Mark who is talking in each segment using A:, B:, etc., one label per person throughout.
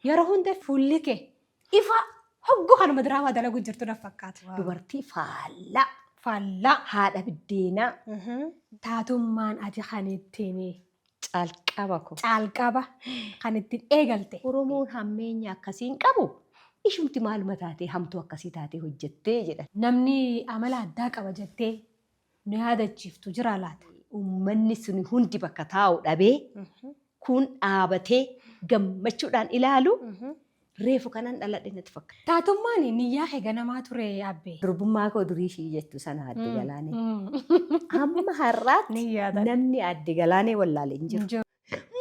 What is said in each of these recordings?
A: Yeroo hunda fuulli kee ifa hogguu kanuma diraamaa dalagu jirtu na fakkaata.
B: Dubartii faallaa.
A: Faallaa.
B: Haadha biddeenaa.
A: Taatummaan ati kan ittiin
B: Calqaba koo.
A: Caalqaba kan ittiin eegalte.
B: Oromoon hammeenya akkasii hin qabu. Ishumti maaluma taatee hamtuu akkasii taatee hojjettee jedhan.
A: Namni amala addaa qaba jettee nu yaadachiiftu jiraa laata?
B: Uummanni suni hundi bakka taa'u dhabee kun dhaabatee gammachuudhaan ilaalu reefu kanan dhaladhe natti fakkaata.
A: Taatummaan niyyaa kee ganamaa ture Abbee?
B: Durbummaa koo durii ishii jettu sana Aadde Galaanee. Amma har'aatti
A: Ni yaadadha.
B: namni Aadde Galaanee wallaale hin jiru.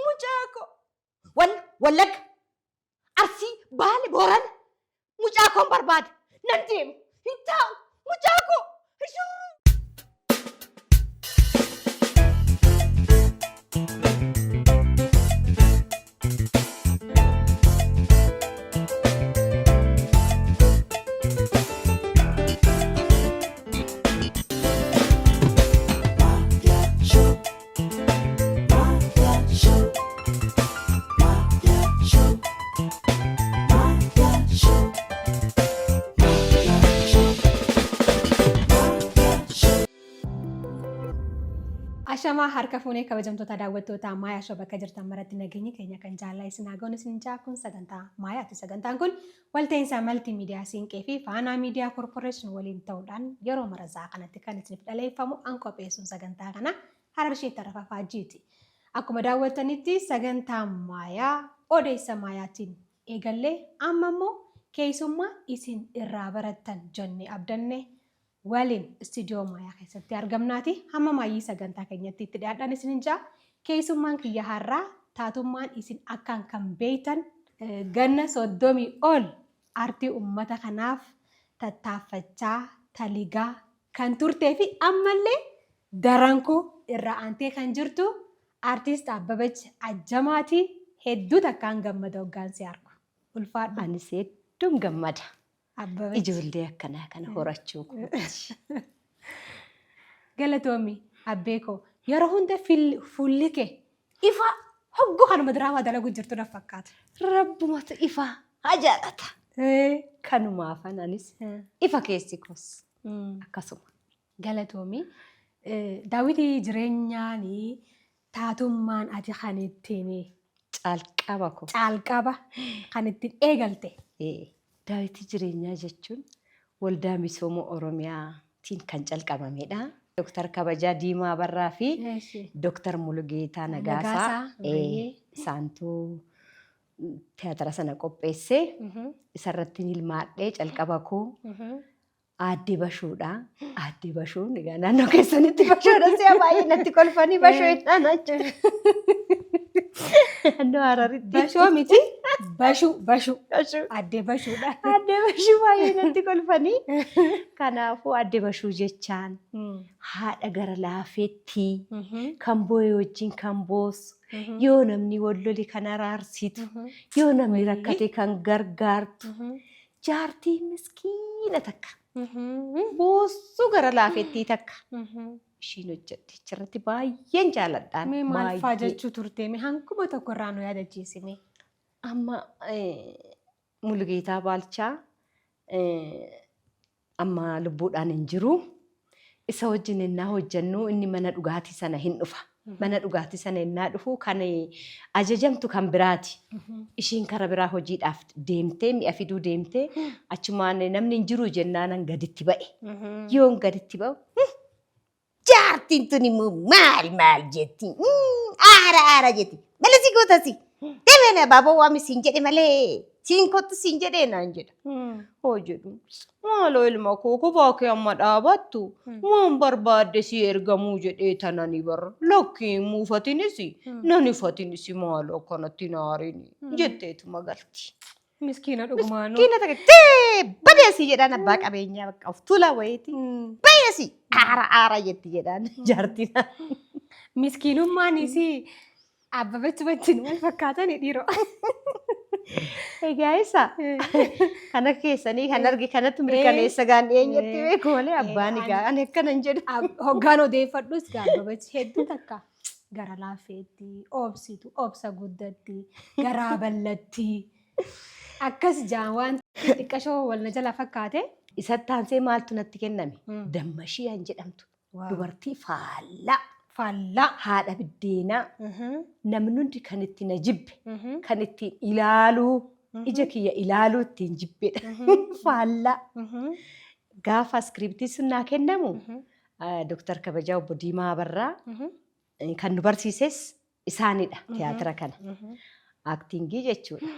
B: Mucaa koo wal Wallagga, Arsii, Baale, Boorana mucaa koon barbaada. Nan deema. Hin taa'u. Mucaa koo. Ishuu.
A: Ashamaa harka fuunee kabajamtoota daawwattoota Maayaa Show bakka jirtan maratti nageenyi keenya kan jaalala isin haa ga'u isin jaa kun sagantaa Maayaati. Sagantaan kun walta'iinsa Malti Miidiyaa Siinqee fi Faanaa Miidiyaa Korporeeshin waliin ta'uudhaan yeroo mara sa'a kanatti kan isiniif dhaleeffamu an qopheessuun sagantaa kana Hararshee Tarafa Faajjiiti. Akkuma daawwattanitti sagantaa Maayaa odeessa Maayaatiin eegallee amma immoo keessummaa isin irraa barattan jennee abdanne waliin istuudiyoo Maayaa keessatti argamnaati. Hamma maayyii sagantaa keenyatti itti dhiyaadhaan isinin ja'a. Keessummaan kiyya har'aa taatummaan isin akkaan kan beektan ganna 30 ol aartii ummata kanaaf tattaaffachaa, taligaa kan turtee fi ammallee darankuu irraa aantee kan jirtu Artist Abbabach Ajjamaati. Hedduu takkaan gammada hoggaan si argu. Ulfaadhu.
B: Anis hedduun gammada.
A: Abbabach.
B: Ijoollee akkanaa kana horachuu kootti.
A: Galatoomi abbee koo. Yeroo hunda fuulli kee ifa hogguu kanuma diraamaa dalagu jirtu na fakkaata.
B: Rabbumatu ifa haa jaalata. Kanumaafan anis ifa keessi koos akkasuma.
A: Galatoomi. Daawwitii jireenyaan taatummaan ati kan ittiin
B: Calqaba koo.
A: Caalqaba kan ittiin eegalte.
B: Daawitii jireenyaa jechuun Waldaa Misooma Oromiyaatiin kan calqabamedha. Dooktar Kabajaa Diimaa Abarraa fi Dooktar Mulugeetaa Nagaasaa
A: Nagaasaa,
B: isaantu tiyaatira sana qopheessee isarratti hirmaadhee calqaba koo Aaddee Bashuudha. Aaddee Bashuun egaa naannoo keessanitti Bashuudha si'a baay'ee natti kolfanii Bashuu jennaan jechuudha. Naannoo Hararitti.
A: Bashoo miti. Bashuu bashuu.
B: Bashuu.
A: Aaddee Bashuudha.
B: Aaddee Bashuu baay'ee natti kolfanii. Kanaafuu Aaddee Bashuu jechaan haadha gara laafeettii kan boo'e wajjin kan boossu yoo namni wal lole kan araarsitu yoo namni rakkate kan gargaartu Jaartii miskiina takka. Boossuu gara laafettii takka. Ishiin hojjette achirratti baay'een jaaladhaan.
A: Mee maal faa
B: Baay'ee.
A: jechuu turte? Mee hanguma tokko irraa nu yaadachiisi mee.
B: Amma Mulugeetaa Baalchaa amma lubbuudhaan hin jiru. Isa wajjin ennaa hojjennu inni mana dhugaatii sana hin dhufa. Mana dhugaatii sana ennaa dhufu kan ajajamtu kan biraati. Ishiin kara biraa hojiidhaaf deemtee mi'a fiduu deemtee achumaan namni hin jiru jennaanan gaditti ba'e. Yoon gaditti ba'u jaartiin tun immoo maal maal jetti aara aara jetti. Malee si gootasi. Deemee abaaboo waami siin jedhe malee siin kottu siin jedhee naan jedha. Hoo jedhu maaloo ilma koo kophaa kee amma dhaabattu waan barbaadde si ergamuu jedhee tanani bar lakkii hin muufatinis nan ifatinisi maaloo akkanatti hin aarini jetteetuma galti.
A: Miskiina dhugumaanuu.
B: Miskiina takka tee badeesi jedhaan abbaa qabeenyaa bakka of tuula wayiiti. Bayeesi aara aara jetti jedhaan jaartiin.
A: Miskiinummaanis Abbabach wajjin wal fakkaatani dhiiroo.
B: Egaa isa kana keessanii kan arge kanatti mirkaneessa gaan dhiyeenyatti beeku malee abbaan egaa ani akkana hin jedhu.
A: Hoggaan odeeffadhus gaa Abbabach hedduu takka gara laafeetti, obsitu, obsa guddatti, garaa ballatti. Akkas jaan waan xiqqashoo wal na jala fakkaate.
B: Isatti aansee maaltu natti kenname? Dammashii han jedhamtu. Dubartii faallaa.
A: Faallaa.
B: Haadha biddeenaa. Namni hundi kan itti na jibbe, kan ittiin ilaaluu, ija kiyya ilaaluu ittiin jibbedha. Faallaa. Gaafa iskiriiptiin sun naa kennamu Dooktar Kabajaa Obbo Diimaa Abarraa kan nu barsiises isaanidha tiyaatira kana. Aktingii jechuudha.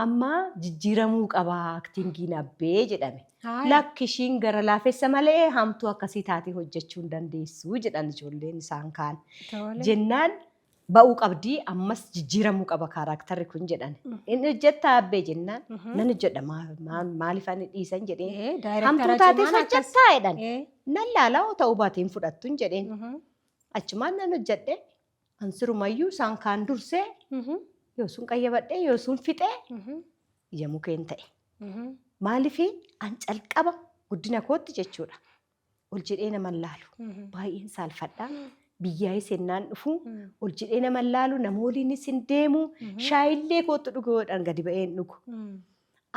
B: Amma jijjiiramuu qaba aktingiin abbee jedhame. Lakki ishiin gara laafessa malee hamtuu akkasii taatee hojjechuu hin dandeessu jedhan ijoolleen isaan kaan. Jennaan ba'uu qabdii ammas jijjiiramuu qaba kaaraaktarri kun jedhan. Inni hojjettaa abbee jennaan nan hojjedha maaliif ani dhiisan jedheen. Hamtuu taatees hojjettaa jedhan. Nan laalaa ta'uu baateen fudhattuun jedheen. Achumaan nan hojjedhe. An sirumayyuu isaan kaan dursee yoo sun qayyabadhee yoo sun fixee ija mukeen ta'e. Maaliif an calqaba guddina kootti jechuudha. Ol jedhee nama hin laalu. Baay'een saalfadha. Biyyaayis ennaan dhufu ol jedhee nama hin laalu nama waliinis hin deemu. Shaayillee kootti dhuguudhaan gadi ba'ee hin dhugu.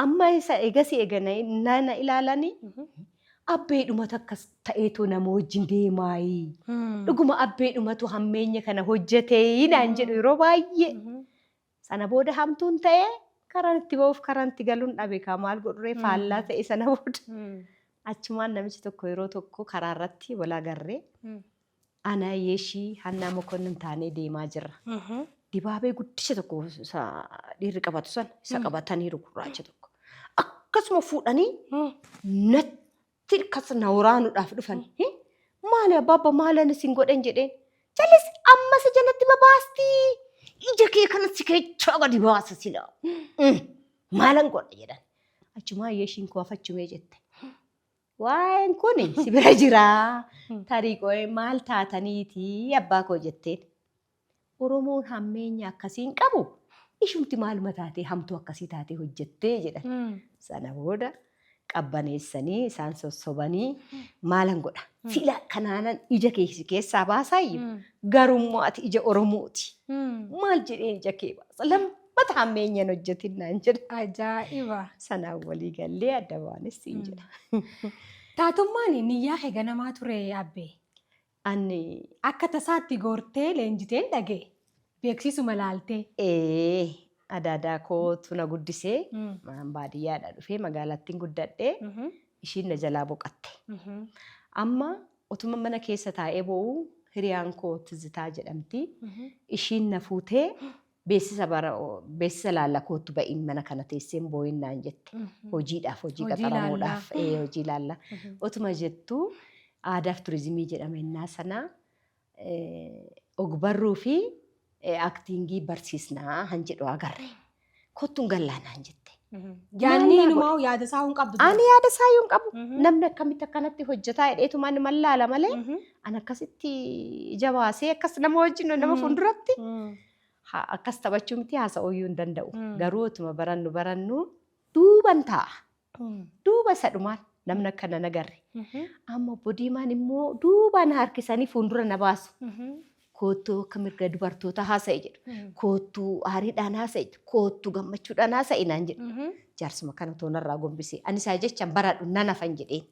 B: Amma isa egasii eega na ilaalanii abbeedhumatu akkas ta'eetu nama wajjin deemaayi. Dhuguma abbeedhumatu hammeenya kana hojjetee naan jedhu yeroo baay'ee. Sana booda hamtuun ta'ee karaan itti ba'uuf karaan itti galuun dhabe kaa maal godhuree faallaa ta'e sana booda. Achumaan namichi tokko yeroo tokko karaa irratti wal agarree ana Yeeshii Hannaa Mokonnin taanee deemaa jirra. Dibaabee guddicha tokko isa dhiirri qabatu sana isa qabataniiru gurraacha tokko. Akkasuma fuudhanii natti akkas na waraanuudhaaf dhufan. Maali abbaabba maalan isin godhan jedheen. Jallis amma isa jalatti babaastii. Ija kee kana si keechaa gadi baasa sila. Maalan godha jedhan. Achumaa Yeeshiin koo afachumee jette. Waa'een kun si bira jiraa. Tarii qo'ee maal taataniitii abbaa koo jetteen. Oromoon hammeenya akkasii hin qabu. Ishumti maaluma taatee hamtuu akkasii taatee hojjettee jedhan. Sana booda qabbaneessanii isaan sossobanii maalan godha. Sila kanaanan ija kee si keessaa baasaayyuu garummoo ati ija Oromooti. Maal jedheen ija kee baasa? Lammata hammeenya hin hojjetin naan jedha.
A: Ajaa'iba!
B: Sanaan walii gallee adda baanes siin jedha.
A: Taatummaan niyyaa kee ganamaa ture Abbee.
B: Ani
A: Akka tasaatti goortee leenjiteen dhaga'e. Beeksisuma laaltee.
B: Ee, adaadaa kootu na guddisee baadiyyaadhaa dhufee magaalattiin guddadhee ishiin na jalaa boqatte. Amma utuma mana keessa taa'ee boo'uu hiriyaan koo Tizitaa jedhamti. Ishiin na fuutee beeksisa bara beeksisa laalla koottu ba'iin mana kana teesseen boo'in naan jette. Hojiidhaaf hojii
A: Hojii
B: qaxaramuudhaaf hojii laalla. Utuma jettuu aadaaf turizimii jedhama innaa sana ogbarruu fi aktiingii barsiisnaa han jedhu agarre. Kottuun gallaa naan jette.
A: Yaadni
B: Maal naa
A: inumaa yaada isaa hin qabdu.
B: Ani yaada isaa hin qabu. Namni akkamitti akkanatti hojjetaa jedheetuma ani mallaala malee ani akkasitti ija baasee akkas nama wajjin nama fuulduratti akkas taphachuu miti haasa'uu iyyuu hin danda'u. Garuu utuma barannu barannu duuban taa'a. Duuba isa dhumaan namni akka nan agarre. Amma obbo Diimaan immoo duubaan harkisanii fuuldura na baasu. Koottuu akka mirga dubartoota haasa'e jedhu. Koottuu aariidhaan haasa'e jedhu. Koottuu gammachuudhaan haasa'e naan jedhu. Jaarsuma kana otoo narraa gombisee. Ani isaa jechaan baradhu nan hafan jedheen.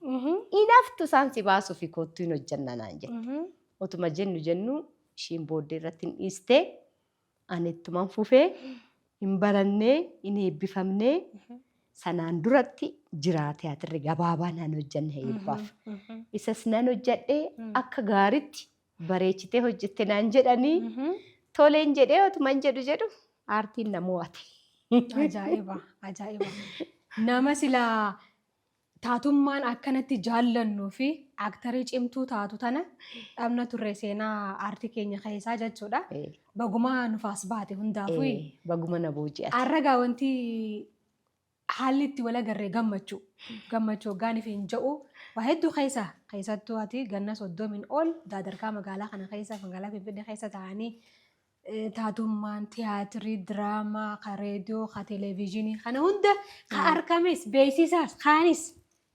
B: Inaftu isaan si baasuu fi koottuu hin hojjanna naan jedhe. Otuma jennu jennu ishiin booddee irratti hin dhiistee ani ittuman fufee hin barannee hin eebbifamnee sanaan duratti jira tiyaatirri gabaabaa naan hojjanne eebbaaf. Isas nan hojjadhee akka gaaritti bareechitee hojjette naan jedhanii toleen jedhee otuman jedhu jedhu aartiin na mo'ate.
A: Ajaa'iba! Ajaa'iba! Nama silaa taatummaan akkanatti jaallannuu fi aktarii cimtuu taatu tana dhabna turre seenaa aartii keenya keessaa jechuudha. Bagumaa nufaas baate hundaafuu.
B: Baguma na booji'ate.
A: Arragaa wanti haalli itti wal agarree gammachuu. Gammachuu hoggaaniif hin jedhu waa hedduu keessa keessattuu ati ganna 30n ol daadarkaa magaalaa kana keessa magaalaa Finfinnee keessa taa'anii taatummaan tiyaatirii, diraamaa, ka reediyoo, ka televezyiinii kana hunda ka argames beeksisaas kaanis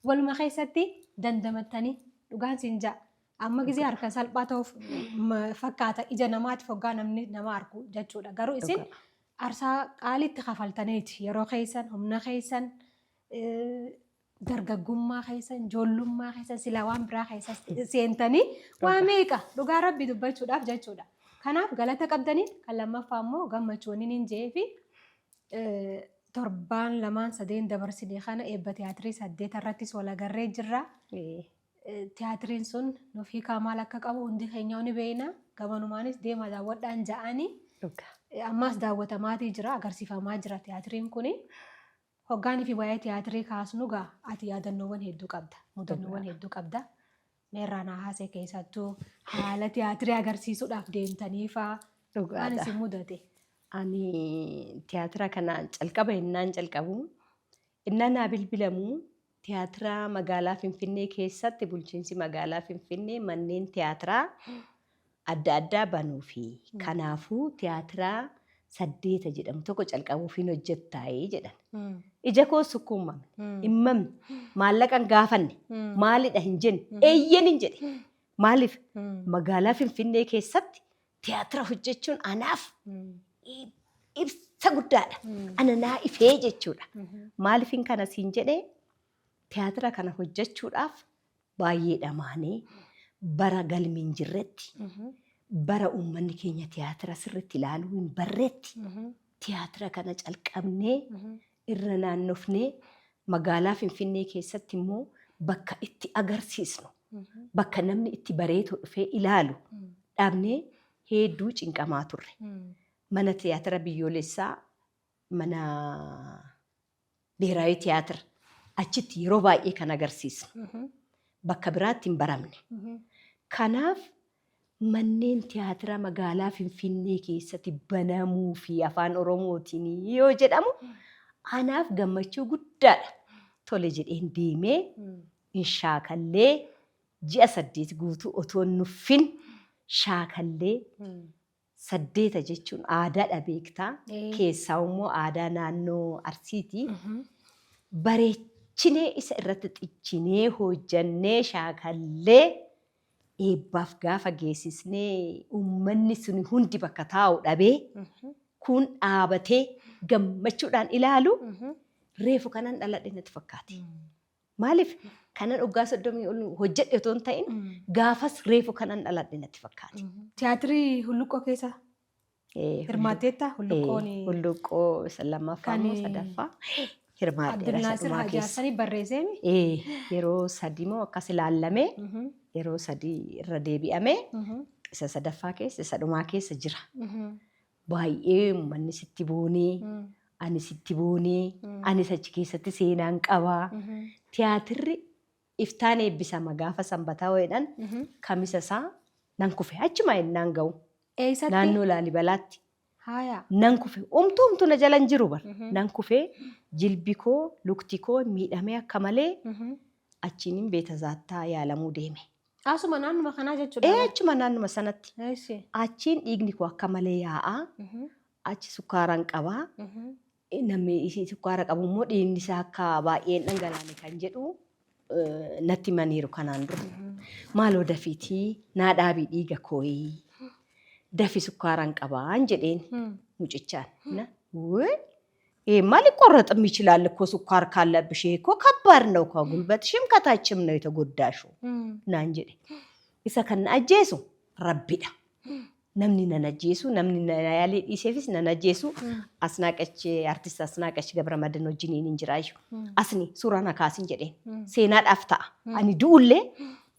A: waluma keessatti dandamattanii dhugaan siin ja'a. Amma gisee harka salphaa ta'uuf fakkaata ija namaatiif hoggaa namni nama argu jechuudha. Garuu isin Arsaa qaaliitti kafaltaniiti yeroo keessan, humna keessan, dargaggummaa keessan, ijoollummaa keessan silaa waan biraa keessa seentanii waa meeqa dhugaa Rabbi dubbachuudhaaf jechuudha. Kanaaf galata qabdanii. Kan lammaffaa immoo gammachuun hin jee fi torbaan lamaan sadeen dabarsine kana eebba tiyaatirii 8 irrattis wal agarree jirra. Tiyaatiriin sun nuuf hiikaa maal akka qabu hundi keenya ni beekna. Gamanumaanis deemaa daawwadhaan ja'anii. Ammaas daawwatamaatii jira, agarsiifamaa jira tiyaatiriin kuni. Hoggaanii fi waa'ee tiyaatirii kaasnu gaa ati yaadannoowwan hedduu qabda. Mudannoowwan hedduu qabda. Meerraa naa haasee, keessattuu haala tiyaatirii agarsiisuudhaaf deemtanii faa waan isin mudate.
B: Ani tiyaatira kana calqaba innaan calqabu, innaan naa bilbilamu, tiyaatira magaalaa Finfinnee keessatti bulchiinsi magaalaa Finfinnee manneen tiyaatiraa adda addaa banuufi kanaafuu tiyaatira saddeeta jedhamu tokko calqabuuf hin hojjettaayee jedhan. Ija koo sukkuumamne, hin mamne, maallaqa hin gaafanne, maalidha hin jenne, eeyyen hin jedhe. Maaliif? Magaalaa Finfinnee keessatti tiyaatira hojjechuun anaaf ibsa guddaadha. Ana naa ifee jechuudha. Maaliifin kana siin jedhee, tiyaatira kana hojjechuudhaaf baay'ee dhamaanee, bara galmi hin jirretti, bara uummanni keenya tiyaatira sirriitti ilaaluu hin barretti tiyaatira kana calqabnee irra naannofnee, magaalaa Finfinnee keessatti immoo bakka itti agarsiisnu, bakka namni itti bareetu dhufee ilaalu dhabnee hedduu cinqamaa turre. Mana tiyaatira biyyoolessaa, mana Biheeraawii Tiyaatira, achitti yeroo baay'ee kan agarsiisnu. Bakka biraatti hin baramne. Kanaaf manneen tiyaatira magaalaa Finfinnee keessatti banamuu fi afaan Oromootiin yoo jedhamu anaaf gammachuu guddaadha. Tole jedheen deemee hin shaakallee, ji'a 8 guutuu otoo hin nuffin shaakallee. Saddeeta jechuun aadaadha beektaa. Keessaa immoo aadaa naannoo Arsiiti. Bareechinee isa irratti xichinee hojjannee shaakallee eebbaaf gaafa geessisnee, uummanni sun hundi bakka taa'u dhabee, kun dhaabatee gammachuudhaan ilaalu, reefu kanan dhaladhe natti fakkaate. Maaliif kanan waggaa 30 ol hojjedhe otoo hin ta'in, gaafas reefu kanan dhaladhe natti fakkaate.
A: Tiyaatirii Hulluqqoo keessa hirmaatteetta? Hulluqqoon
B: Hulluqqoo isa lammaffaa
A: kan
B: moo sadaffaa hirmaadheera isa
A: Abdulnaasir
B: dhumaa
A: Haji
B: keessa.
A: Hassanii barreesseemi.
B: Yeroo sadi moo akkas ilaallamee, yeroo sadii irra deebi'amee, isa sadaffaa keessa, isa dhumaa keessa jira. Baay'ee uummanni sitti boonee, ani sitti boonee, anis achi keessatti seenaan qabaa. Tiyaatirri iftaan eebbisama gaafa sanbataa wayiidhaan, kamisa isaa nan kufe achuma ennaan ga'u.
A: Eessatti?
B: Naannoo Laalibalaatti. Nan kufe. Omtuu omtuu na jala hin jiru bar. Nan kufe, jilbi koo, lukti koo miidhamee akka malee, achiin beeta zaattaa yaalamuu deeme.
A: Asuma naannuma kanaa jechuudha.
B: Ee, achuma naannuma sanatti. Achiin dhiigni koo akka malee yaa'aa. Achi sukkaaraan qabaa. Namni isii sukkaara qabu immoo dhiigni isaa akka baay'ee hin dhangalaane kan jedhu natti himaniiru kanaan dura. Maaloo dafiitii naa dhaabii dhiiga kooyii. Dafi, sukkaaraan qabaan jedheen mucichaan. Na ወይ ይሄማ ሊቆረጥም ይችላል እኮ፣ ስኳር ካለብሽ ይሄ እኮ ከባድ ነው፣ ከጉልበትሽም ከታችም ነው የተጎዳሽው naan jedhe. Isa kan na ajjeesu Rabbidha. Namni nan ajjeesu, namni na yaalee dhiiseefis nan ajjeesu. Asnaaqach, artist Asnaaqach Gabramadan wajjiniin hin jiraayu. Asni suuraa na kaasin jedheen. Seenaadhaaf ta'a. Ani du'ullee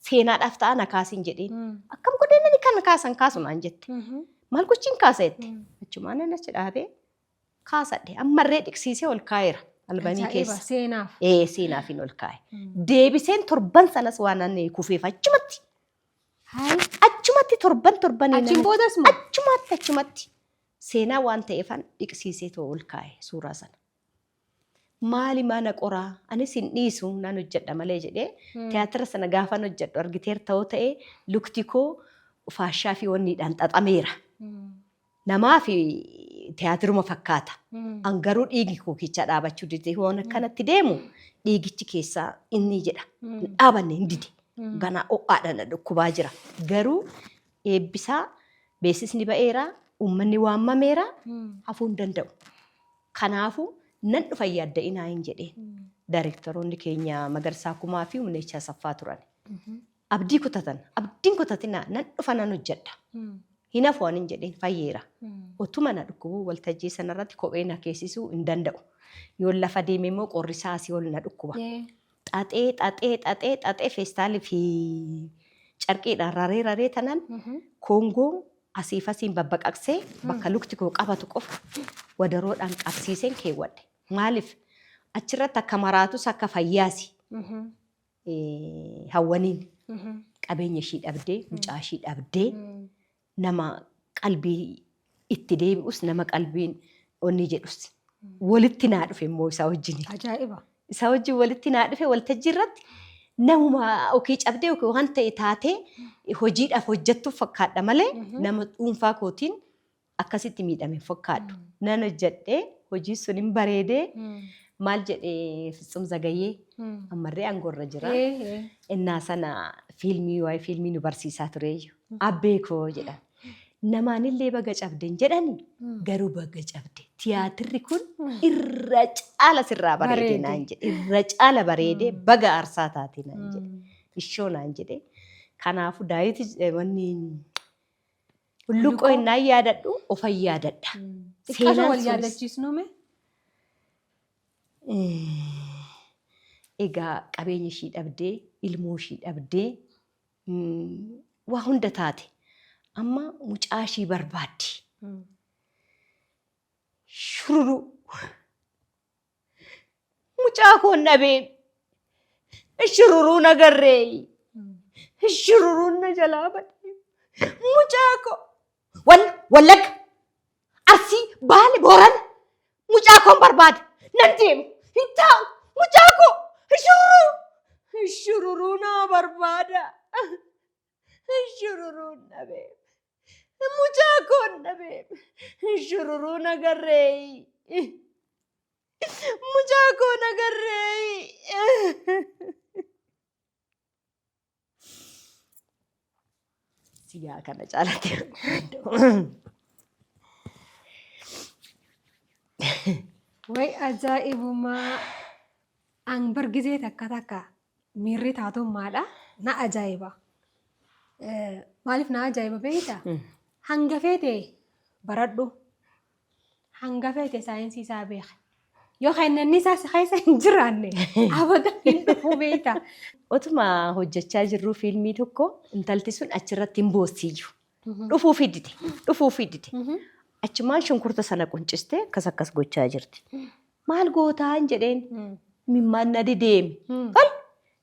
B: seenaadhaaf ta'a, na kaasin jedheen. Akkam godhee nani kan kaasan kaasu naan jette. Maal gochiin kaasa jette. Achumaan nan achi dhaabee kaasadhe. Ammarree dhiqsiisee ol kaa'eera. Albamii
A: Ajaa'iba
B: keessa.
A: Seenaaf.
B: Ee, seenaafiin ol kaa'e. Deebiseen torban sanas waan ani kufeef achumatti achumatti torban torban
A: Achiin boodas moo?
B: Achumatti seenaa waan ta'eefan dhiqsiisee too ol kaa'e suuraa sana. Maali mana qoraa, anis hin dhiisu, nan hojjedha malee jedhee tiyaatira sana gaafan hojjedhu argiteer ta'uu ta'e, lukti koo faashaa fi wanniidhaan xaxameera. Namaa fi tiyaatiruma fakkaata. An garuu dhiigni koo keessa dhaabachuu dide, waan akkanatti deemu dhiigichi keessaa inni jedha. Hin dhaabanne, hin dide. Ganaa ho'aadha, na dhukkubaa jira. Garuu eebbisaa beeksisni ba'eera. Uummanni waamameera, hafuu hin danda'u. Kanaafuu nan dhufa, yaadda'inaa hin jedheen. Daayirektaroonni keenya Magarsaa Kumaa fi Humneechaa Saffaa turan. Abdii kutatan. Abdiin kutatinaa, nan dhufa, nan hojjedha. Hin hafu ani hin jedheen, fayyeera. Otuma na dhukkubuu waltajjii sanarratti kophee na keessisuu hin danda'u. Yoon lafa deeme immoo qorrisaa asii ol na dhukkuba. Xaxee xaxee xaxee xaxee feestaalii fi carqiidhaan raree raree tanan koongoo asiif asiin babbaqaqsee bakka lukti koo qabatu qofa wadaroodhaan qabsiiseen keewwadhe. Maaliif achirratti akka maraatus akka fayyaasi hawwaniin qabeenya ishii dhabdee, mucaa ishii dhabdee, nama qalbii itti deebi'us, nama qalbiin onni jedhus walitti naa dhufe immoo isaa wajjin.
A: Ajaa'iba.
B: Isaa wajjin walitti naa dhufe. Waltajjii irratti namuma okii cabdee yookiin waan ta'e taatee hojiidhaaf hojjettuuf fakkaadha malee nama dhuunfaa kootiin akkasitti miidhame hin fakkaadhu. Nan hojjedhee, hojii sun hin bareedee. Maal jedhee Fitsum Zagayyee, ammarree aangoorra jira. Innaa sana fiilmii, waa'ee fiilmii nu barsiisaa tureeyyu. "Abbee koo," jedhan. "Namaanillee baga cabden jedhani, garuu baga cabde. Tiyaatirri kun irra caala sirraa bareede,"
A: Bareede.
B: naan jedhe. "Irra caala bareede, baga aarsaa taate," naan jedhe. "Ishoo," naan jedhe. Kanaafuu daawiti wanni hulluqqoo innaan yaadadhu ofan yaadadha.
A: Xiqqaasha
B: Seenaan
A: wal
B: sunis-
A: yaadachiisnume.
B: Egaa qabeenya ishii dhabdee, ilmoo ishii dhabdee, waa hunda taate. Amma mucaa ishii barbaaddi. Shururuu. Mucaa koon dhabee shururuu nagarree. Shururuun na jalaa badee. Mucaa koo. Wallagga, Arsii, Baale, Boorana. Mucaa koon barbaada. Nan deema. Hin taa'u. Mucaa koo. Shururuu. Shururuu naa barbaada. Shururuun dhabee. Mucaa koon dhabee. Shururuu nagarree. Mucaa koo nagarree. Siyaa kana caalatti.
A: Way ajaa'ibumaa! An bar gizee takka takka miirri taatummaadha. Na ajaa'iba. Maaliif na ajaa'iba beektaa? Hanga feete baradhu. Hanga feete saayinsii isaa beeka. Yoo kennanni isaa si keessa hin jiraanne abadan hin dhufu beektaa?
B: Otuma hojjechaa jirruu fiilmii tokko intalti sun achirratti hin boossiyyu. Dhufuu fidite. Dhufuu fidite. Achumaan shunkurta sana quncistee akkas akkas gochaa jirti. "Maal gootaan?" jedheen. Mimmaan na dideeme. Tol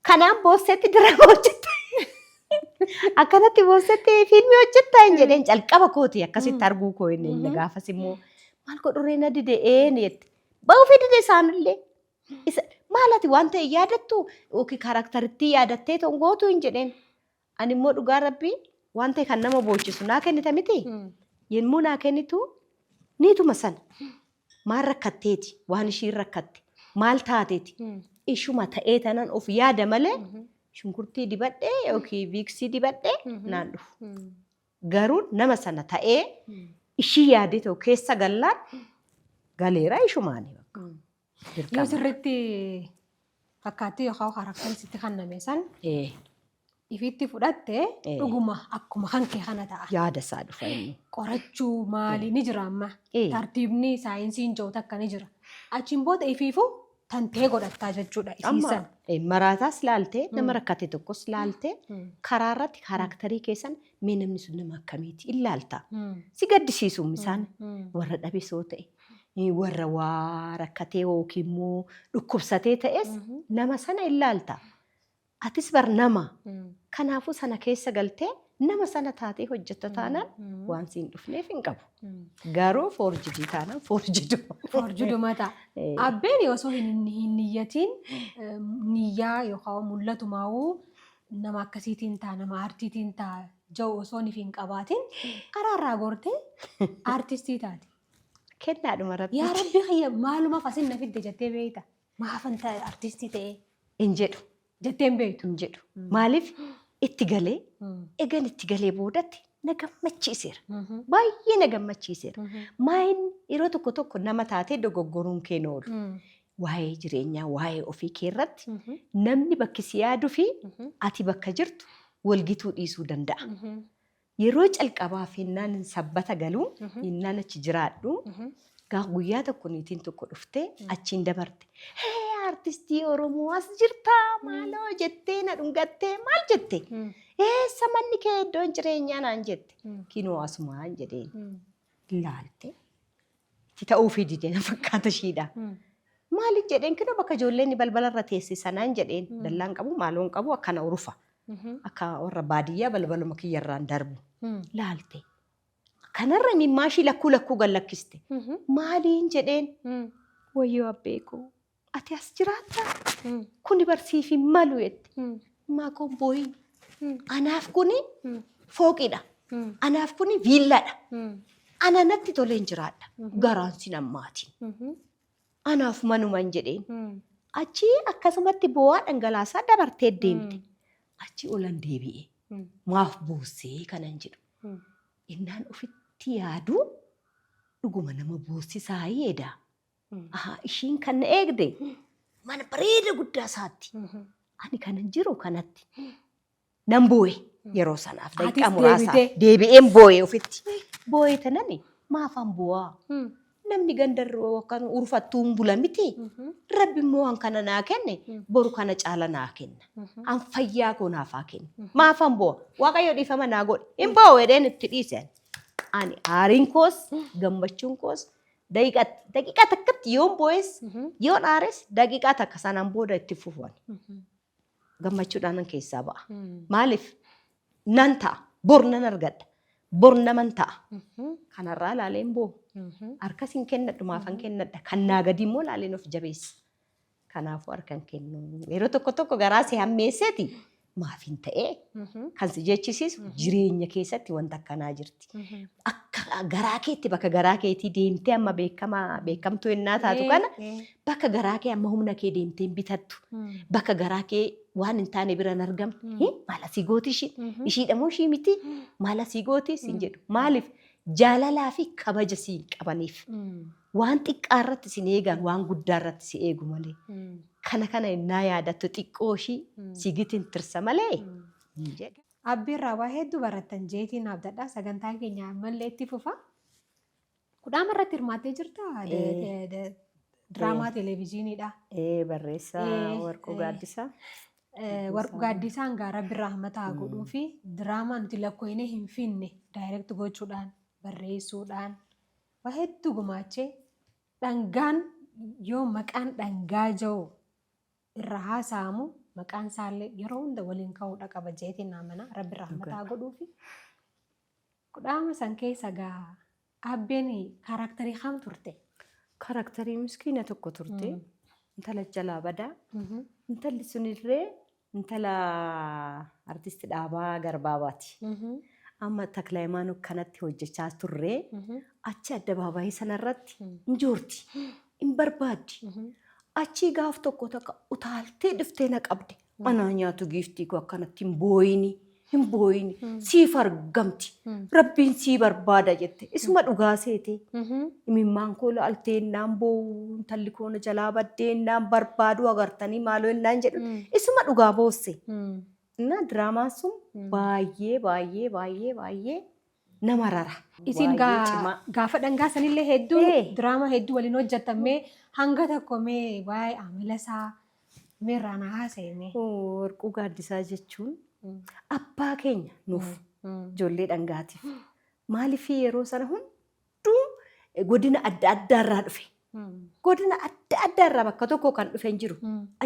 B: kanaan boossetti dirama hojjette. "Akkanatti boossetti fiilmii hojjettaa?" hin jedheen. Calqaba kooti akkasitti arguu koo inni inni gaafas immoo maal godhuree na dide een jette. Ba'uu fidide isaanillee. Isa maal ati waan ta'e yaadattu yookiin kaaraaktarittii yaadattee tongootu hin jedheen. Ani immoo dhugaa rabbii waan ta'e kan nama boochisu naa kennita miti. Yommuu naa kennitu niituma sana maal rakkatteeti, waan ishiin rakkatte maal taateeti, ishuma ta'ee tanan of yaada malee shunkurtii dibadhee yookiin viiksii dibadhee naan dhufu. Garuu nama sana ta'ee ishii yaadee ta'u keessa gallaan galeera ishumaani.
A: Yoo
B: Dirqama.
A: sirriitti fakkaattii yookaan kaaraktari sitti kenname san ifitti fudhatte dhuguma akkuma kan kee kana ta'a.
B: Yaada isaa dhufa inni.
A: Qorachuu maali ni jira amma.
B: Tartiibni
A: saayinsiin jiru takka ni jira. Achiin booda ifiifuu tantee godhattaa jechuudha
B: Amma
A: isiisan.
B: Maraataas laaltee, nama rakkate tokkos laaltee, karaa irratti kaaraaktarii keessan mee namni sun nama akkamiiti ilaalta. Si gaddisiisu isaan warra dhabesoo ta'e, warra waa rakkatee yookiin immoo dhukkubsatee ta'es nama sana ilaalta. Atis bar nama. Kanaafuu sana keessa galtee nama sana taatee hojjetta taanaan waan siin dhufneef hin qabu. Garuu forged taanaan forgeduma.
A: Forgeduma ta'a. Abbeen osoo hin niyyatiin niyyaa yookaan mul'atumaa'uu nama akkasiitiin ta'a, nama aartiitiin ta'a jiru osoo hin qabaatin karaarraa gortee aartistii taate.
B: Kennaadhuma rabbi.
A: "Yaa rabbi kiyya, maalumaaf asin na fidde?" jettee beekta. "Maafan ta'e artistii ta'ee?"
B: Hin jedhu.
A: jettee hin beektu.
B: Hin jedhu. Maaliif itti galee egan itti galee boodatti Na gammachiiseera. Baay'ee na gammachiiseera. Maayin yeroo tokko tokko nama taatee dogoggoruun kee hin oolu. Waa'ee jireenyaa, waa'ee ofii kee irratti namni bakki si yaaduu fi ati bakka jirtu walgituu dhiisuu danda'a. Yeroo calqabaaf yennaan Sabbata galu, yennaan achi jiraadhu, gaaf guyyaa tokko niitiin tokko dhuftee achiin dabarte. Hee, artistii Oromoo as jirtaa, maaloo jettee na dhungattee maal jette? Eessa manni kee, iddoon jireenyaa naan jette. Kinoo asumaan jedheen. Laalte. Itti ta'uufii dide na fakkaata ishiidha. Maaliif jedheen, kinoo bakka ijoolleen balbalarra teesse sanaan jedheen. Dallaan qabu, maaloon qabu, akkana urufa. Akka warra baadiyyaa balbaluma kiyyarraan darbu. Laalte. Kanarra imimmaashii lakkuu lakkuu gad lakkiste. Maaliin jedheen. Wayyoo abbeekoo, ati as jiraattaa? Kuni barsiif hin malu jette. Maakoon boo'in. Anaaf kuni fooqidha. Anaaf kuni viillaadha. Ana natti toleen jiraadha. Garaan sin ammaatiin. Anaaf manuman jedheen. Achi akkasumatti boo'aa dhangalaasaa dabartee deemte. Achi olan deebi'e. Maaf boossee kanan jedhu. Innaan ofitti yaadu dhuguma nama boossisaa eeda. Ahaa, ishiin kan na eegde mana bareeda guddaa isaatti. Ani kanan jiru kanatti. Nan boo'e yeroo sanaaf daqiiqaa
A: Atis
B: muraasaaf.
A: deebitee?
B: Deebi'een boo'e ofitti. Boo'e tanani maafan boo'aa? Namni gandarra kan urfattuun bula miti. Rabbi immoo waan kana naa kenne, boru kana caala naa kenna. An fayyaa koo naaf haa kennu. Maafan boo'a? Waaqayyo dhiifama naa godhe. Hin boo'u jedheen itti dhiise ani. Ani aariin koos gammachuun koos daqiiqaa takkatti yoon boo'es yoon aares daqiiqaa takka sanaan booda itti fufu ani. Gammachuudhaan nan keessaa ba'a. Maaliif? Nan ta'a. Bor nan argadha. Bor naman ta'a. Kanarraa ilaaleen boo'u. Harkas hin kennadhu, maafan kennadha? Kan naa gadi immoo ilaaleen of jabeessa. Kanaafuu harka hin kennu. Yeroo tokko tokko garaa si hammeesseeti maaf hin ta'ee kan si jechisiisu jireenya keessatti wanta akkanaa jirti. Akka garaa keetti bakka garaa keetii deemtee amma beekamaa beekamtuu ennaa taatu kana bakka garaa kee amma humna kee deemtee hin bitattu. Bakka garaa kee waan hin taane bira hin argamtu. Maal asii gooti ishiin? Ishiidha moo ishii miti? Maal asii gooti siin jedhu. Maaliif? Jaalalaa fi kabaja siin qabaniif. Waan xiqqaa irratti sin eegan, waan guddaa irratti si eegu malee. Kana kana innaa yaadattu xiqqoo ishii si gitin tirsa malee hin jedhu.
A: Abbiirraa waa hedduu barattan jeetiin abdadha. Sagantaan keenya ammallee itti fufa. Kudhaama irratti hirmaattee jirtaa? Diraamaa televezyiiniidha.
B: Ee, barreessaa Warquu Gaaddisaa.
A: Warquu Gaaddisaan gaa Rabbi rahmata haa godhuu fi diraamaa nuti lakkoofnee hin finne direct gochuudhaan, barreessuudhaan waa hedduu gumaachee. Dhangaan yoo maqaan dhangaa jiru irra haasa'amu maqaan isaallee yeroo hunda waliin ka'uudha qaba jeetiin amana. Rabbi rahmata haa godhuu fi kudhaama san keessa gaa abbeen character kam turte?
B: Character miskiina tokko turte. Intala jalaa badaa. Intalli sunillee intala artisti Dhaabaa Garbaabaati. Amma Taklaayimaanoo kanatti hojjechaa turree achi addabaabaayii sanarratti hin joorti. Hin barbaaddi. Achii gaaf tokko takka utaaltee dhuftee na qabde. Anaa nyaatu giiftii koo, akkanatti hin booyini. Hin booyini. Siif argamti. Rabbiin sii barbaada jette. Isuma dhugaa seete. Imimmaan koo laaltee innaan boo'u, intalli koo na jalaa baddee innaan barbaadu agartanii maaloo innaan jedhu isuma dhugaa boosse. Innaa diraamaan sun baay'ee baay'ee baay'ee baay'ee nama rara.
A: Isin
B: Baay'ee cimaa.
A: Gaafa dhangaa sanillee hedduu diraamaa hedduu waliin hojjetamee hanga tokko mee waa'ee amala isaa mee irraa na haasa'e mee.
B: Warquu Gaaddisaa jechuun abbaa keenya nuuf ijoollee dhangaatiif. Maaliif, yeroo sana hunduu godina adda addaarraa dhufe. Godina adda addaarraa bakka tokko kan dhufe hin jiru.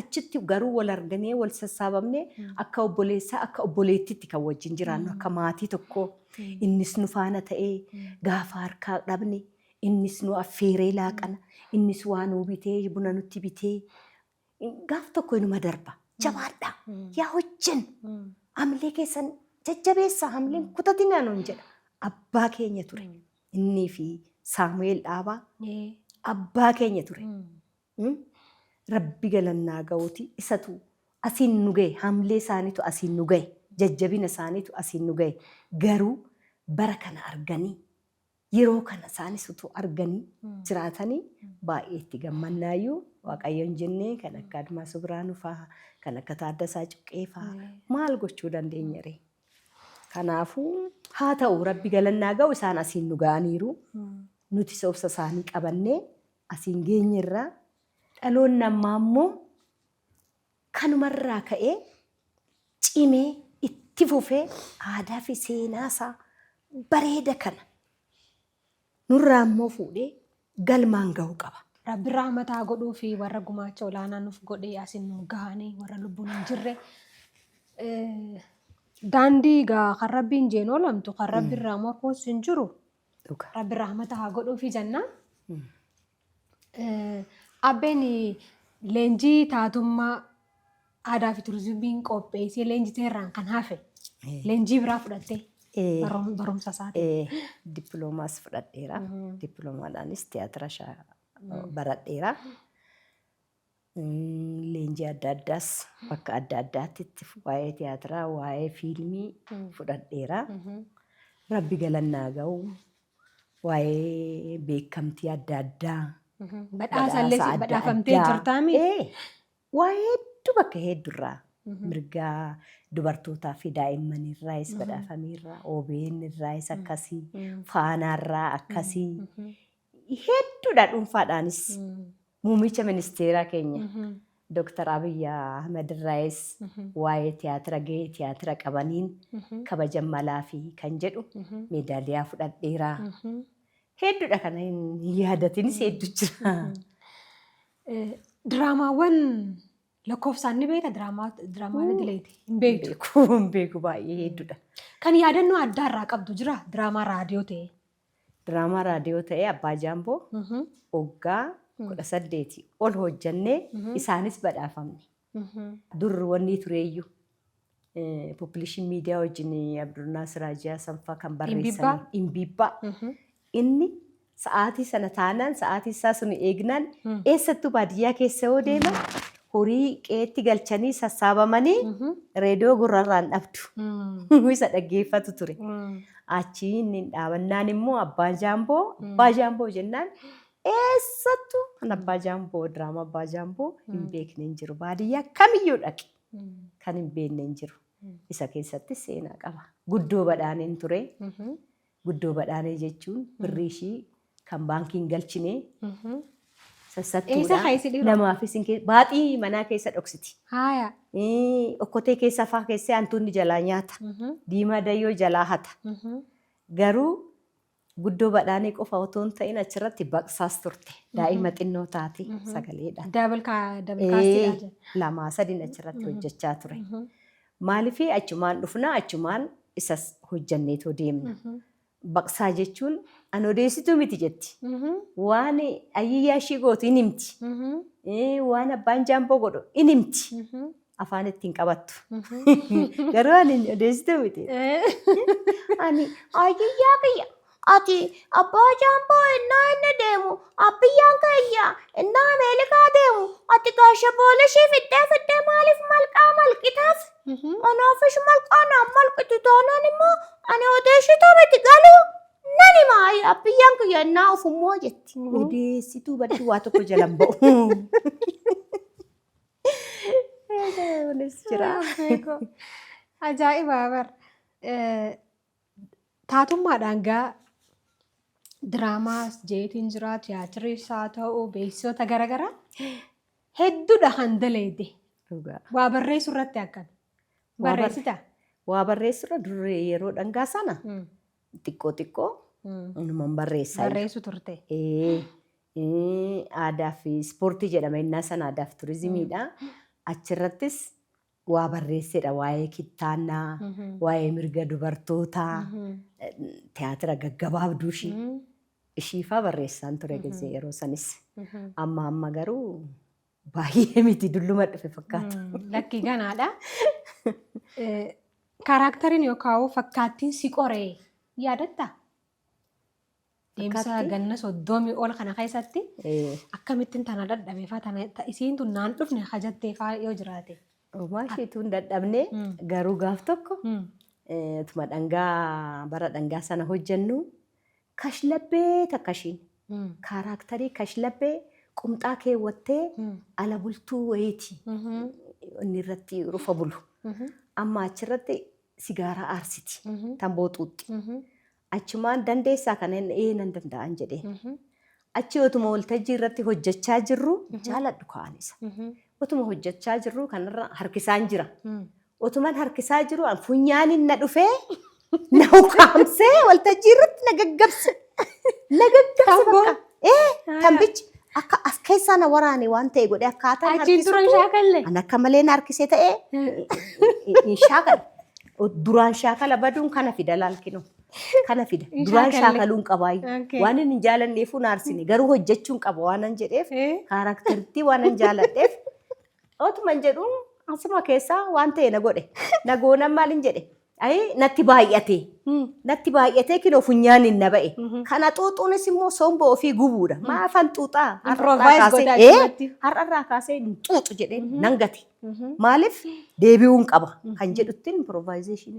B: Achitti garuu wal arganee wal sassaabamnee akka obboleessaa akka obboleettiitti kan wajjin jiraannu, akka maatii tokkoo. Innis nu faana ta'ee gaafa harkaa dhabne innis nu affeeree laaqana. Innis waa nuu bitee, buna nutti bitee gaaf tokko inuma darba. Jabaadhaa, yaa hojjennu, hamilee keessan jajjabeessaa, hamileen kutatinaa nuun jedha. Abbaa keenya ture. Innii fi Saamu'eel Dhaabaa abbaa keenya ture. Rabbi galannaa ga'uuti, isatu asiin nu ga'e, hamilee isaaniitu asiin nu ga'e, jajjabina isaaniitu asiin nu ga'e. Garuu Bara kana arganii yeroo kana isaanis utuu arganii jiraatanii baay'ee itti gammannaayyuu. Waaqayyoon jennee kan akka Admaasuu Biraanuu fa'aa, kan akka Taaddasaa Cuqqee fa'aa maal gochuu dandeenya ree? Kanaafuu haa ta'u, Rabbi galannaa ga'u, isaan asiin nu ga'aniiru. Nutis obsa isaanii qabannee asiin geenyerra. Dhaloonni ammaa immoo kanumarraa ka'ee cimee itti fufee aadaa fi seenaa isaa bareeda kana nurraa immoo fuudhee galmaan ga'uu qaba.
A: Rabbi rahmata haa godhuu fi warra gumaacha olaanaa nuuf godhee asin nu gahanii warra lubbuun hin jirre. Daandii gaa kan Rabbiin jeen oolamtu kan Rabbi irraa morkuus hin jiru. Rabbi rahmata haa godhuu fi jenna. Abbeen leenjii taatummaa aadaa fi turizimiin qopheessee leenjiteerraan kan hafe leenjii biraa fudhattee barumsa isaatiin.
B: Dippiloomaas fudhadheera. Dippiloomaadhaanis tiyaatira baradheera. Leenjii adda addaas bakka adda addaatti waa'ee tiyaatiraa, waa'ee fiilmii fudhadheera. Rabbi galannaa ga'u, waa'ee beekamtii adda addaa.
A: Badhaasa illee
B: Badhaasa adda
A: badhaafamtee
B: addaa.
A: jirtaami.
B: Waa hedduu bakka hedduurraa mirga dubartootaa fi daa'immaniirraayis badhaafameerra, OBN irraayis akkasii, Faanaarraa akkasii, hedduudha. Dhuunfaadhaanis muummicha ministeeraa keenya Dr. Abiy Ahmed irraayis waa'ee tiyaatira gahee tiyaatira qabaniin kabaja malaa fi kan jedhu meedaaliyaa fudhadheera. Hedduudha, kana hin yaadatinis hedduu jira.
A: Diraamaawwan lakkoofsaan ni beekta? Diraamaa dileeti hin beektu?
B: Beeku, hin beeku, baay'ee hedduudha.
A: Kan yaadannoo addaa irraa qabdu jira diraamaa raadiyoo ta'e?
B: Diraamaa raadiyoo ta'ee Abbaa Jaamboo waggaa 18 ol hojjannee isaanis badhaafamne. Dur wanni tureeyyuu Population Media wajjin Abdulnaasir Hajiyaa Sanfaa kan barreessan Imbiibbaa. Inni sa'aatii sana taanaan, sa'aatii isaa sun eegnaan, eessattuu baadiyyaa keessa yoo deeman horii qe'eetti galchanii sassaabamanii reediyoo gurrarraan dhabdu. Isa dhaggeeffatu ture. Achii inni dhaabannaan immoo Abbaa Jaamboo, Abbaa Jaamboo jennaan eessattuu kan Abbaa Jaamboo, diraamaa Abbaa Jaamboo hin beekne hin jiru. Baadiyyaa kamiyyuu dhaqe kan hin beekne hin jiru. Isa keessatti seenaa qaba. Guddoo Badhaaneen ture. Guddoo Badhaanee jechuun birrii ishii kan baankiin galchine
A: Eessa
B: sassattuudha.
A: kaayisi dhiiroo?
B: Namaafis hin baaxii manaa keessa dhoksiti. Okkotee keessa faa keessee hantuunni jalaa nyaata. Diimaa dayyoo jalaa hata. Garuu Guddoo Badhaanee qofa otoo hin ta'in achirratti baqsaas turte. Daa'ima xinnoo taate sagaleedhaan.
A: Double castiidha jedha.
B: Lamaa sadiin achirratti hojjechaa ture. Maaliif achumaan dhufnaa achumaan isas hojjanneetoo deemna. Baqsaa jechuun an odeessituu miti jetti. Waan ayyiyyaa ishii gootu hin himti. Waan abbaan jaamboo godhu hin himti. Afaan ittiin qabattu. Garuu ani odeessituu miti. Ani ayyiyyaa kiyya ati abbaa jaamboo innaa inni deemu, abbiyyaan kiyya innaa Ameerikaa deemu ati gaasha boolishii fiddee fiddee maaliif malqaa malqitaaf? Anaafis malqaa naan malqitu taanaan immoo ani odeessituu miti, galuu nan hima abbiyyaan kiyya innaa ofummoo jetti. Odeessituu baddu waa tokko jalan ba'u. Kunis jira.
A: Ajaa'iba bar. Taatummaadhaan gaa diraamaas jeetiin jira, tiyaatiriis haa ta'u, beeksisoota garaagaraa hedduudha kan daleede.
B: Dhugaa.
A: Waa barreessuu irratti akkami? Barreessita?
B: Waa barreessurra duree yeroo dhangaa sana xiqqoo xiqqoo numan barreessaa.
A: Barreessu turte.
B: Ee, aadaa fi ispoortii jedhama innaa sana, aadaa fi turizimiidha. Achirrattis waa barreessedha, waa'ee kittaannaa, waa'ee mirga dubartootaa, tiyaatira gaggabaabduu ishii ishiifaa barreessaan ture gizee yeroo sanis. Amma amma garuu baay'ee miti, dulluma dhufe fakkaata.
A: Lakkii ganaadha. Characteriin yookaan fakkaattiin si qoree yaadattaa? Deemsa
B: Fakkaattii?
A: ganna 30 ol kana keessatti akkamittiin tana dadhabe faa, tana isiin tun naan dhufne hajattee faa yoo jiraate.
B: Homaa isheetu hin dadhabne, garuu gaaf tokko Utuma dhangaa bara dhangaa sana hojjennu kashlabbee takka ishiin kaaraaktarii kashlabbee qumxaa keewwattee ala bultuu wayiiti inni irratti rufa bulu. Amma achirratti sigaaraa aarsiti tamboo xuuxxi. Achumaan dandeessaa kana inni ee nan danda'an jedheen. Achi otuma waltajjii irratti hojjechaa jirru jaaladhu ka'an isa. Otuma hojjechaa jirru kanarra harkisaan jira. Otuman harkisaa jiru an funyaanin na dhufee na ukkaamsee waltajjii irratti na gaggabse. Na gaggabse
A: Tamboon?
B: bakka. Ee tambichi akka as keessaa na waraane waan ta'e godhee akkaataan
A: Achiin dura hin
B: harkisutu
A: shaakalle.
B: an akka malee na harkisee ta'ee hin shaakala. Duraan shaakala baduun kana fida laalkinu. Kana fida.
A: Hin
B: Duraan
A: shaakalle.
B: shaakaluun qabaayu.
A: Okay.
B: Waan inni hin jaalanneefuu na arsine. Garuu hojjechuun qaba waanan jedheef kaaraakteritti waanan jaaladheef otuman jedhu asuma keessaa waan ta'e na godhe. Na goonan maalin jedhe? Ayi natti baay'ate. Natti baay'atee kinoo funyaaniin na ba'e. Kana xuuxuunis immoo somba ofii gubuudha. Maafan xuuxaa? Har'arraa
A: Improvise
B: kaasee
A: godha achumatti.
B: Har'arraa kaasee hin xuuxu jedhee nan gate. Maaliif deebi'uun qaba kan jedhuttiin improvisation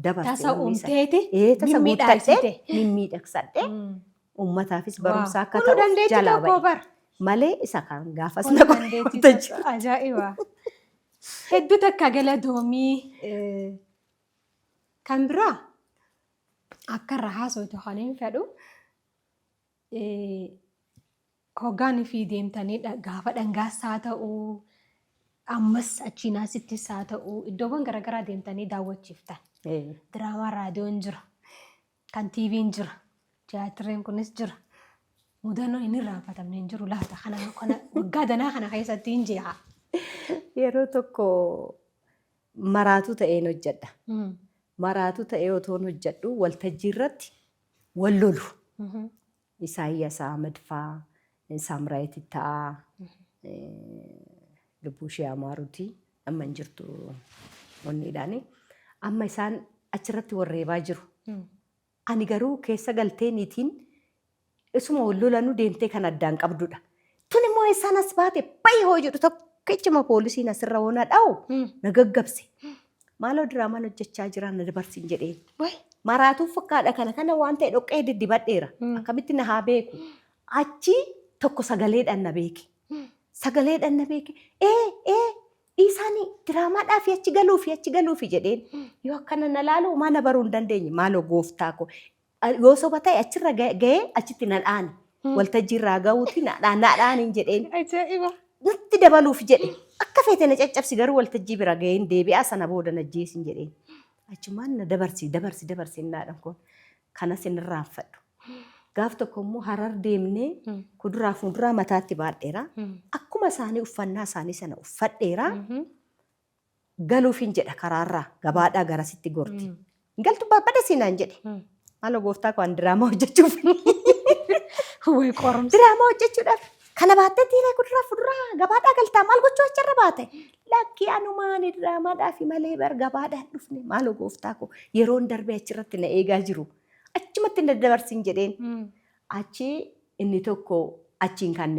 B: dabarse.
A: Tasa
B: wanni sana.
A: uumteeti
B: Tasa
A: mimmiidhagsite.
B: guuttadhee mimmiidhagsadhee uummataafis barumsa akka
A: Kun
B: ta'uuf
A: dandeettii
B: jalaa
A: tokko
B: ba'e.
A: bara.
B: Malee isa kan gaafas
A: Kun
B: na godhe
A: dandeettii
B: waltajjii.
A: tokko ajaa'iba. Hedduu takka galatoomii. Kan biraa akka irra haasoftu kan hin fedhu hoggaan fi deemtanii gaafa dhangaas haa ta'uu ammas achiin asittis haa ta'uu iddoowwan garaagaraa deemtanii daawwachiiftan. Diraamaa raadiyoon jira, kan TV'n jira, tiyaatireen kunis jira. Mudannoon hin irraanfatamne hin jiru laata kana kana waggaa danaa kana keessatti hin jeeqa.
B: Yeroo tokko maraatuu ta'een hojjedha. Maraatuu ta'ee otoon hojjedhu waltajjii irratti wal lolu. Isaayyaas Ahmad faa, Saamraayit Itta'aa, lubbuu ishee amaaruuti. Amma hin jirtu onniidhaani. Amma isaan achirratti warreebaa jiru. Ani garuu keessa galtee niitiin isuma wal lolanuu deemtee kan addaan qabdudha. Tun immoo eessaan as baate bayi hoo jedhu tokkichuma poolisiin asirra hoo na dha'u na gaggabse. Maaloo diraamaan hojjechaa jira na dabarsin jedheen. Maraatuu fakkaadha kana kana waan ta'e dhoqqee diddibadheera. Akkamitti na haa beeku. Achi tokko sagaleedhaan na beeke. Sagaleedhaan na beeke. Ee ee dhiisaanii diraamaadhaa fi achi galuufi achi galuufi jedheen. Yoo akkana na laalu homaa na baruu hin dandeenye. Maaloo gooftaa koo. Yoo soba ta'e achirra ga'ee achitti na dhaani. Waltajjii irraa ga'uuti na dhaaniin jedheen.
A: Ajaa'iba.
B: Natti dabaluuf jedhe. Akka feete na caccabsi garuu waltajjii bira ga'een deebi'aa sana booda na ajjeesin jedheen. Achumaan na dabarsi dabarsi dabarsi innaadhaan kun. Kanas hin irraanfadhu. Gaaf tokko immoo Harar deemnee kuduraa fi muduraa mataatti baadheera. Akkuma isaanii uffannaa isaanii sana uffadheera. Galuufin jedha karaarraa gabaadhaa garasitti gorti. Galtu bada siinaan jedhe. Maaloo gooftaa koo ani diraamaa hojjechuuf.
A: Way qorumsa.
B: Diraamaa hojjechuudhaaf kana baattee tiiree kuduraa fuduraa gabaadhaa galtaa maal gochuu achirra baate. Lakkii anumaan diraamaadhaaf malee bar gabaadhaan dhufne maaloo gooftaa koo yeroon darbee achirratti na eegaa jiru. Achumatti na dabarsin jedheen. Achi inni tokko achiin kan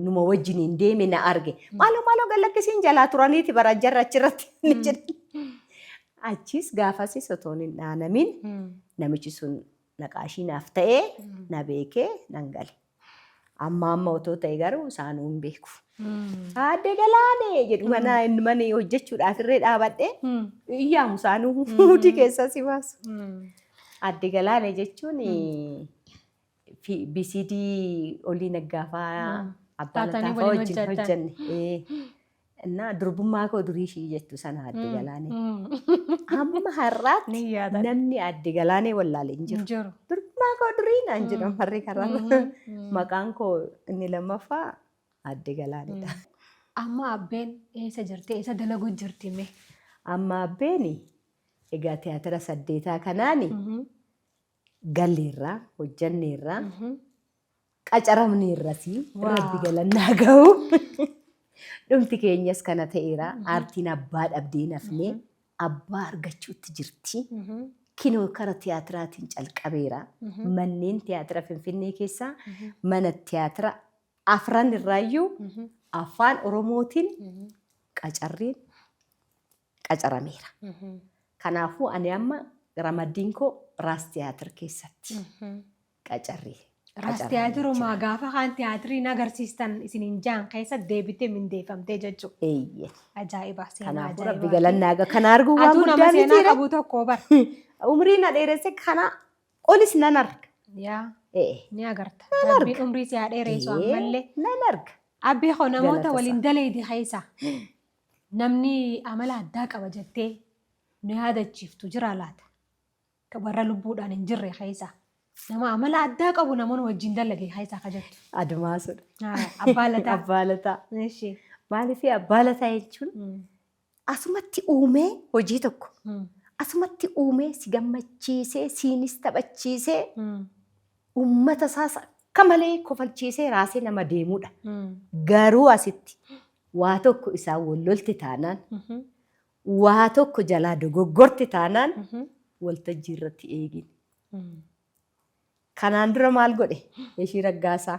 B: numa wajjiniin deeme na arge. Maaloo maaloo gallakkisiin jalaa turaniiti bara jarra achirratti ni jedhe. Achis gaafasis otoon hin dhaanamin namichi sun naqaashii naaf ta'ee na beekee nan gale. Amma amma otoo ta'e garuu isaanuu hin beeku. Aadde Galaanee jedhu mana inni mana hojjechuudhaaf irree dhaabadhee iyyaamu isaanuu mudii keessaa si baasu. Aadde Galaanee jechuun BCD Olii Naggaafaa Abbaa
A: Taatanii
B: Lataafaa
A: waliin
B: wajjin
A: hojjettan.
B: hojjenne. Innaa durbummaa koo durii ishii jettu sana Aadde Galaanee. Amma har'aatti
A: Ni yaadadha.
B: namni Aadde Galaanee wallaale hin jiru.
A: Hin jiru.
B: Durbummaa koo durii naan jedhu ammarree karaa. Maqaan koo inni lammaffaa Aadde Galaaneedha.
A: Amma abbeen eessa jirti? Eessa dalaguu jirti mee?
B: Amma abbeen egaa tiyaatira saddeetaa kanaani galleerraa, hojjanneerraa, qacaramneerras rabbi galannaa gahu. Dhumti keenyas kana ta'eera. Aartiin abbaa dhabdee nafnee abbaa argachuutti jirti. Kinoo kara tiyaatiraatiin calqabeera. Manneen tiyaatira Finfinnee keessaa mana tiyaatira afran irraayyuu afaan Oromootiin qacarriin qacarameera. Kanaafuu ani amma ramaddiin koo Raas Tiyaatir keessatti qacarrii.
A: Raas Tiyaatiruma gaafa kaan tiyaatirii agarsiistan isiniin jaan keessa deebitee mindeeffamtee jechuudha.
B: Eeyyee.
A: Ajaa'iba seenaa
B: Kanaafuu rabbi
A: ajaa'ibaati.
B: galannaa egaa kana arguun waan
A: Atuu nama
B: guddaa
A: seenaa
B: mitiidha.
A: qabu tokko bar.
B: Umrii na dheeresse kana olis nan arga.
A: Yaa
B: Ee.
A: ni agarta. Rabbiin umrii si haa dheeressu ammallee.
B: Nan arga.
A: Abbee koo namoota
B: Galata
A: waliin daleedi keessa namni amala addaa qaba jettee nu yaadachiiftu jira laata? Kan warra lubbuudhaan hin jirre keessa. Nama amala addaa qabu namoonni wajjin dalage keessa akka jettu.
B: Adumaasudha.
A: Abbaa Lataa.
B: Abbaa Lataa.
A: Eshi.
B: Maaliif Abbaa Lataa jechuun asumatti uumee hojii tokko asumatti uumee si gammachiisee siinis taphachiisee uummata isaas akka malee kofalchiisee raasee nama deemudha. Garuu asitti waa tokko isaan wal lolte taanaan waa tokko jalaa dogoggorte taanaan waltajjii irratti eegin. Kanaan dura maal godhe? Yeshii Raggaasaa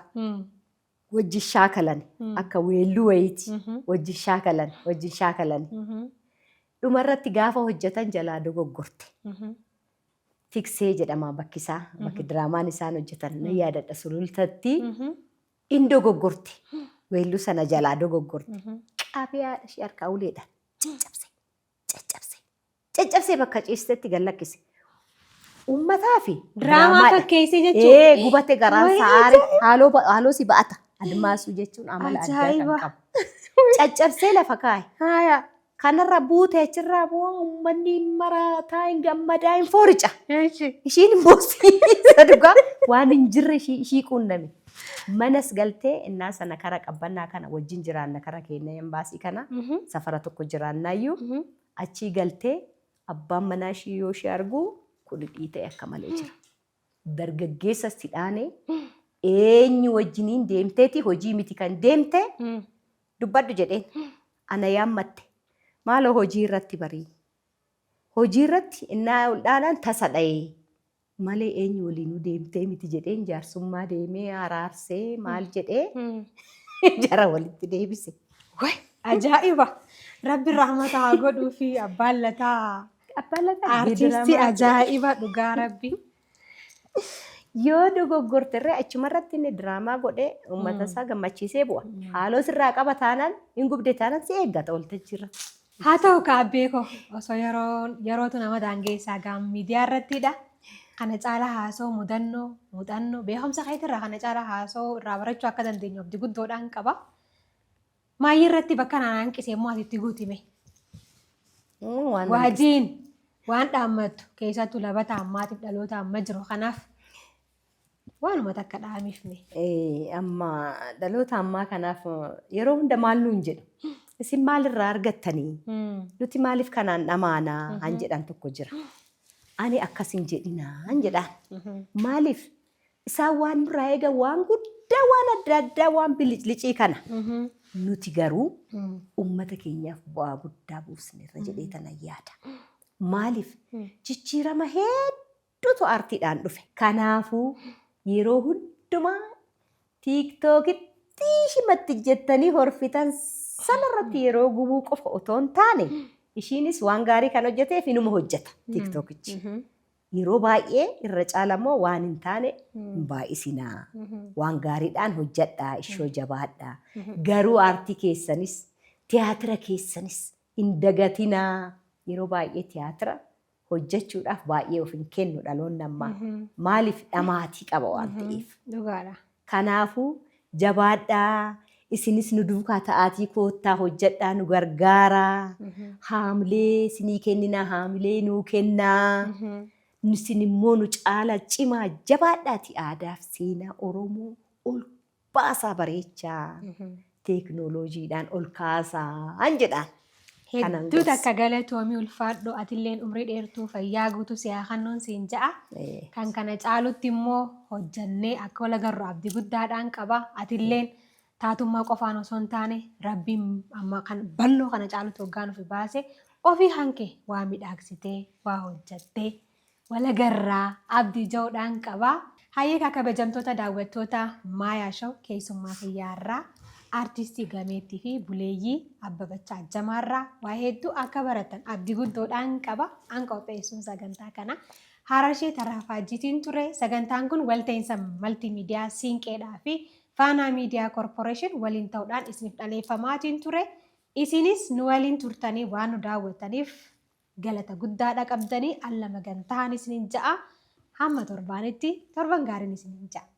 B: wajjin shaakalan akka weelluu wayiiti. Wajjin shaakalan wajjin shaakalan. Dhumarratti gaafa hojjetan jalaa dogoggorte. Tiksee jedhama bakki isaa bakki diraamaan isaan hojjetan nan yaadadha sulultatti in dogoggorte. Weelluu sana jalaa dogoggorte. Qabee haadha ishee harkaa uleedhaan caccabse caccabse caccabsee bakka ciistetti gad lakkise. Uummataa fi
A: Diraamaa
B: diraamaadha.
A: fakkeessee jechuudha.
B: Ee gubate garaan
A: Wayi
B: saare haaloo haaloo si ba'ata. Admaasuu jechuun amala addaa kan
A: Ajaa'iba.
B: qabu. Caccabsee lafa kaa'e.
A: Haaya.
B: Kanarra buute achirraa bu'aa uummanni hin maraataa hin gammadaa hin foorica.
A: Eshi.
B: Ishiin hin boossi. Isa dhugaa waan hin jirre ishii ishii quunname. Manas galtee innaa sana kara qabbannaa kana wajjin jiraanna kara keenya embaasii kana safara tokko jiraannaayyuu achii galtee abbaan manaa ishii yoo ishee argu kun dhiita'e akka malee jira. Dargaggeessa si dhaane eenyu wajjiniin deemteeti hojii miti kan deemte dubbadhu jedheen ana yaammatte maaloo hojii irratti barii hojii irratti innaa ol dhaanaan tasa dha'ee malee eenyu waliinuu deemtee miti jedheen jaarsummaa deemee araarsee maal jedhee jara walitti deebise.
A: Way ajaa'iba! Rabbi rahmata haa godhuu fi abbaan lataa
B: Abbaan lataa
A: artistii
B: gidiramaa
A: ajaa'iba dhugaa rabbi.
B: Yoo dogoggorte irree achumarratti inni diraamaa godhee uummata isaa gammachiisee bu'a. Haaloo sirraa qaba taanaan hin gubde taanaan si eeggata waltajjii irratti.
A: Haa ta'u kaa beeko osoo yeroo yerootu nama daangeessaa gaam miidiyaa irrattidha. Kana caalaa haasoo mudannoo muuxannoo beekumsa keetirraa kana caalaa haasoo irraa barachuu akka dandeenyu abdii guddoodhaan qaba. Maayyii irratti bakka naan hanqise immoo asitti guutime.
B: Waan
A: Waajiin waan dhaammattu keessattuu labata ammaatiif dhaloota amma jiru kanaaf waanuma takka dhaamiif mee.
B: Amma dhaloota ammaa kanaaf yeroo hunda maal nuun jedhu isin maalirraa argattanii nuti maaliif kanaan dhamaanaa han jedhan tokko jira. Ani akkas hin jedhinaa han jedhaan. Maaliif isaan waan nurraa eegan waan guddaa waan adda addaa waan biliclicii kana nuti garuu uummata keenyaaf bu'aa guddaa buusneerra jedhee tanan yaada. Maaliif jijjiirama hedduutu aartiidhaan dhufe. Kanaafuu yeroo hundumaa tiiktookitti shimatti jettanii horfitan sanarratti yeroo gubuu qofa otoo hin taane ishiinis waan gaarii kan hojjeteef inuma hojjeta tiiktookichi. Yeroo baay'ee irra caala immoo waan hin taane hin baay'isinaa. Waan gaariidhaan hojjedhaa, ishoo jabaadhaa. Garuu aartii keessanis, tiyaatira keessanis hin dagatinaa. Yeroo baay'ee tiyaatira hojjechuudhaaf baay'ee of hin kennu dhaloonni ammaa. Maaliif dhamaatii qaba waan ta'eef.
A: Dhugaadha.
B: Kanaafuu jabaadhaa. Isinis nu duukaa ta'aatii koottaa hojjedhaa nu gargaaraa. Haamilee isinii kenninaa haamilee nuu kennaa. Isin immoo nu caala cimaa jabaadhaati aadaaf seenaa Oromoo ol baasaa bareechaa. Teeknooloojiidhaan ol kaasaa han jedhaan. Kanan
A: Hedduu
B: gorsa.
A: takka galatoomii ulfaadhu atilleen umrii dheertuu fayyaa guutuu si haa kennuun siin ja'a. Kan kana caalutti immoo hojjannee akka wal agarru abdii guddaadhaan qaba. Atilleen taatummaa qofaan osoo hin taane rabbiin amma kan bal'oo kana caalutti hoggaa nuuf baase ofii hanke waa midhaagsitee waa hojjattee wal agarraa abdii ja'uudhaan qaba. Hayyee kaa kabajamtoota daawwattoota Maayaa Show keessummaa kiyyaarraa Artistii gameettii fi buleeyyii Abbabachaa Jamaarraa waa hedduu akka baratan abdii guddoodhaan qaba. An qopheessuun sagantaa kana Harashee Tarraafaajiitiin ture. Sagantaan kun walta'iinsa maltiimiidiyaa Siinqeedhaa fi Faanaa Miidiyaa Korporeeshin waliin ta'uudhaan isiniif dhaleeffamaatiin ture. Isinis nu waliin turtanii waan nu daawwattaniif galata guddaadha qabdanii alla magantahan isinin ja'a. Hamma torbaanitti torban gaariin isinin ja'a.